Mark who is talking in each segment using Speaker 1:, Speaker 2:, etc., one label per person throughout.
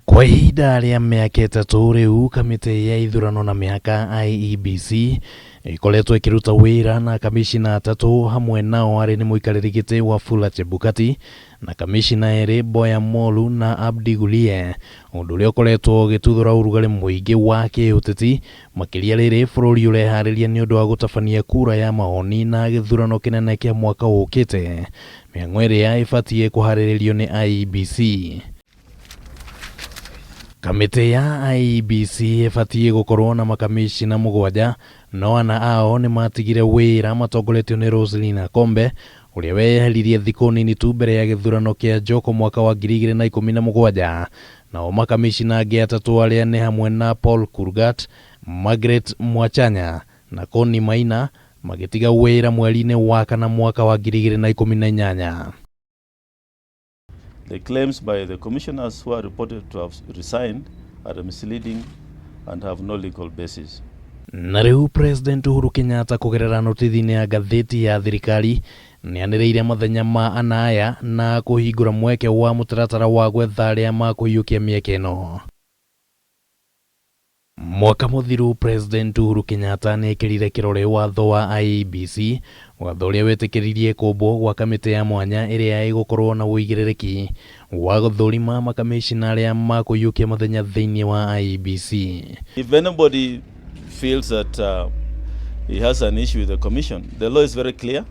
Speaker 1: Kwa ihinda rĩa mĩaka 3 rĩu, kamĩtĩ ya ithurano na mĩhaka IEBC ĩkoretwo ĩkĩruta wĩra na kamishina 3, hamwe nao arĩ nĩ mũikarĩri gĩtĩ Wafula Chebukati na kamishina 2 Boya Molu na Abdi Gulie, ũndũ ũrĩa ũkoretwo ũgĩtuthũra ũrugarĩ mũingĩ wa kĩũteti, makĩria rĩrĩ bũrũri ũreharĩria nĩ ũndũ wa gũtabania kura ya mawoni na gĩthurano kĩnene kĩa mwaka ũkĩte, mĩhang'o ĩrĩa ĩbatiĩ kũharĩrĩrio nĩ IEBC. Kamĩtĩ ya IEBC ĩbatiĩ gũkorwo na makamishina 7, no 4 ao nĩ matigire wĩra matongoretio nĩ Roselyn Akombe, ũrĩa weyeheririe thikũ nini tu mbere ya gĩthurano kĩa Njoko mwaka wa 2017. Nao makamishina angĩ 3 arĩa nĩ hamwe na Paul Kurgat, Margaret Mwachanya na Connie Maina magĩtiga wĩra mweri-inĩ wa 4 mwaka wa 2018.
Speaker 2: The claims by the commissioners who are reported to have resigned are misleading and have no legal basis.
Speaker 1: Na rĩu President Uhuru Kenyatta kũgerera notithi-inĩ ya ngathĩti ya thirikari nĩanĩrĩire mathenya ma 4 aya na kũhingũra mweke wa mũtaratara wa gwetha arĩa makũiyũkia mĩeke ĩno. Mwaka mũthiru President Uhuru Kenyatta nĩekĩrire kĩrore watho wa IEBC, watho ũrĩa wetĩkĩririe kũmbwo gwa kamĩtĩ ya mwanya ĩrĩa ĩgũkorwo na ũigĩrĩrĩki wa gũthũrima makamishina arĩa makũiyũkia mathenya thĩinĩ wa IEBC.
Speaker 2: If anybody feels that he has an issue with the commission, the law is very clear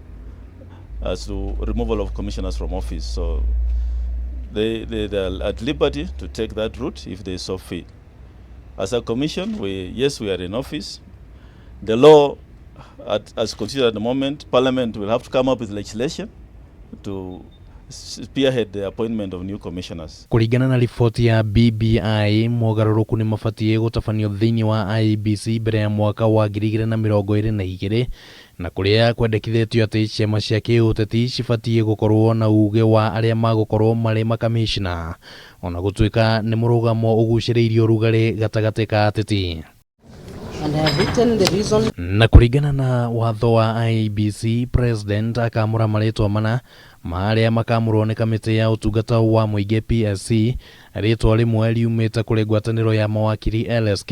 Speaker 2: as to removal of commissioners from office. So they are at liberty to take that route if they so feel. As a commission, yes, we are in office. The law, as considered at the moment, Parliament will have to come up with legislation to spearhead the appointment of new commissioners.
Speaker 1: Kũringana na riboti ya BBI, mogarũrũku nĩ mabatiĩ gũtabanio thĩinĩ wa IEBC mbere ya mwaka wa 2022, na kũrĩa kwendekithĩtio atĩ ciama cia kĩũteti cibatiĩ gũkorwo na uge wa arĩa magũkorwo marĩ makamishna, ona gũtuĩka nĩ mũrũgamo ũgucĩrĩirie ũrugarĩ gatagatĩ ka ateti.
Speaker 3: And I have written the reason.
Speaker 1: Na kũringana na watho wa IEBC, President akamũra marĩtwa 4 ma arĩa makamũrwo nĩ kamĩtĩ ya ũtungata wa mũingĩ PSC, rĩtwa rĩmwe riumĩte kũrĩ ngwatanĩro ya mawakiri LSK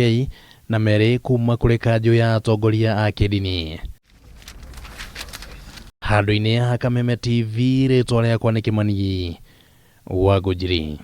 Speaker 1: na 2 kuma kũrĩ kanjũ ya atongoria a kĩndini. Handũ-inĩ ha Kameme TV, rĩtwa rĩakwa nĩ Kĩmani wa Ngũnjiri.